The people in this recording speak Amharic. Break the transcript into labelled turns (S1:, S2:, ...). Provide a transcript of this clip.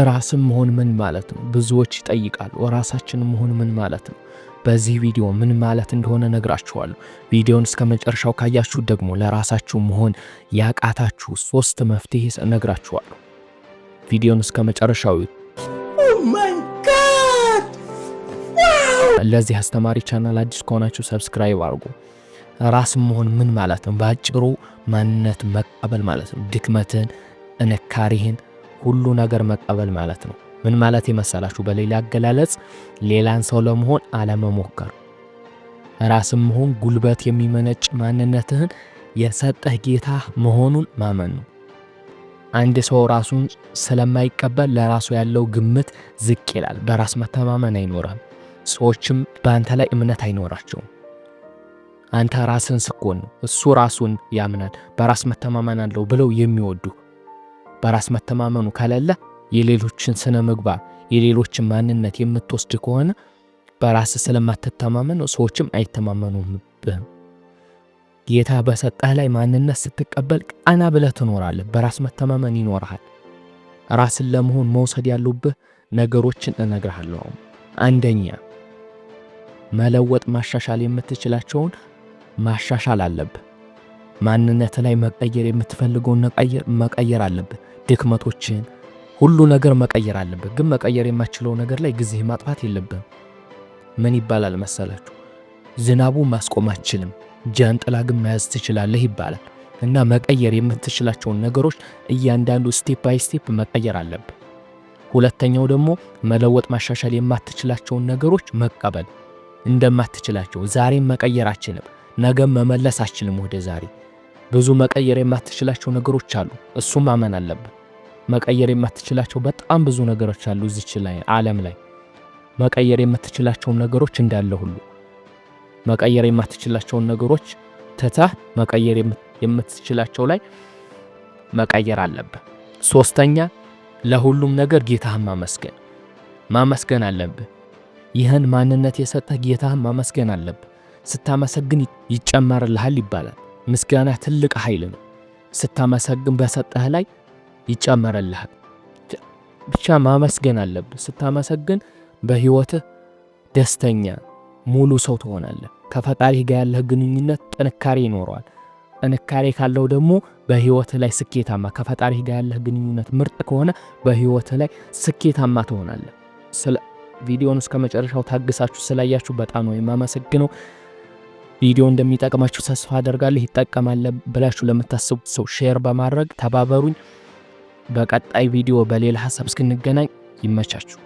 S1: ራስን መሆን ምን ማለት ነው? ብዙዎች ይጠይቃሉ። ራሳችንን መሆን ምን ማለት ነው? በዚህ ቪዲዮ ምን ማለት እንደሆነ ነግራችኋለሁ። ቪዲዮን እስከ መጨረሻው ካያችሁ ደግሞ ለራሳችሁ መሆን ያቃታችሁ ሶስት መፍትሄ እነግራችኋለሁ። ቪዲዮን እስከ መጨረሻው።
S2: Oh my God!
S1: ለዚህ አስተማሪ ቻናል አዲስ ከሆናችሁ subscribe አድርጉ። ራስን መሆን ምን ማለት ነው? በአጭሩ ማንነት መቀበል ማለት ነው። ድክመትህን፣ ጥንካሬህን፣ ሁሉ ነገር መቀበል ማለት ነው። ምን ማለት የመሰላችሁ? በሌላ አገላለጽ ሌላን ሰው ለመሆን አለመሞከር። ራስን መሆን ጉልበት የሚመነጭ ማንነትህን የሰጠህ ጌታ መሆኑን ማመን ነው። አንድ ሰው ራሱን ስለማይቀበል ለራሱ ያለው ግምት ዝቅ ይላል። በራስ መተማመን አይኖርም። ሰዎችም በአንተ ላይ እምነት አይኖራቸውም። አንተ ራስህን ስትሆን ነው እሱ ራሱን ያምናል፣ በራስ መተማመን አለው ብለው የሚወዱ። በራስ መተማመኑ ከሌለ፣ የሌሎችን ስነ ምግባር፣ የሌሎችን ማንነት የምትወስድ ከሆነ፣ በራስህ ስለማትተማመን ሰዎችም አይተማመኑብህም። ጌታ በሰጠህ ላይ ማንነት ስትቀበል ቀና ብለህ ትኖራለህ። በራስ መተማመን ይኖርሃል። ራስን ለመሆን መውሰድ ያሉብህ ነገሮችን እነግርሃለሁ። አንደኛ፣ መለወጥ ማሻሻል የምትችላቸውን ማሻሻል አለብህ። ማንነት ላይ መቀየር የምትፈልገውን መቀየር አለብህ። ድክመቶችን ሁሉ ነገር መቀየር አለብህ። ግን መቀየር የማትችለው ነገር ላይ ጊዜ ማጥፋት የለብህም። ምን ይባላል መሰላችሁ? ዝናቡ ማስቆም አትችልም፣ ጃንጥላ ግን መያዝ ትችላለህ ይባላል። እና መቀየር የምትችላቸውን ነገሮች እያንዳንዱ step by step መቀየር አለብህ። ሁለተኛው ደግሞ መለወጥ ማሻሻል የማትችላቸውን ነገሮች መቀበል እንደማትችላቸው። ዛሬም መቀየር አትችልም፣ ነገም መመለስ አትችልም ወደ ዛሬ። ብዙ መቀየር የማትችላቸው ነገሮች አሉ። እሱም ማመን አለብህ። መቀየር የማትችላቸው በጣም ብዙ ነገሮች አሉ እዚች ላይ ዓለም ላይ። መቀየር የምትችላቸውን ነገሮች እንዳለ ሁሉ መቀየር የማትችላቸውን ነገሮች ትተህ መቀየር የምትችላቸው ላይ መቀየር አለብህ። ሶስተኛ፣ ለሁሉም ነገር ጌታህን ማመስገን ማመስገን አለብህ። ይህን ማንነት የሰጠህ ጌታህን ማመስገን አለብህ። ስታመሰግን ይጨመርልሃል ይባላል። ምስጋና ትልቅ ኃይል ነው። ስታመሰግን በሰጠህ ላይ ይጨመርልሃል። ብቻ ማመስገን አለብህ። ስታመሰግን በህይወትህ ደስተኛ ሙሉ ሰው ትሆናለህ። ከፈጣሪህ ጋር ያለህ ግንኙነት ጥንካሬ ይኖረዋል። ጥንካሬ ካለው ደግሞ በህይወትህ ላይ ስኬታማ፣ ከፈጣሪህ ጋር ያለህ ግንኙነት ምርጥ ከሆነ በህይወትህ ላይ ስኬታማ ትሆናለህ። ስለ ቪዲዮን እስከ መጨረሻው ታግሳችሁ ስላያችሁ በጣም ነው የማመሰግነው። ቪዲዮ እንደሚጠቅማችሁ ተስፋ አደርጋለሁ። ይጠቀማል ብላችሁ ለምታስቡት ሰው share በማድረግ ተባበሩኝ። በቀጣይ ቪዲዮ በሌላ ሀሳብ እስክንገናኝ ይመቻችሁ።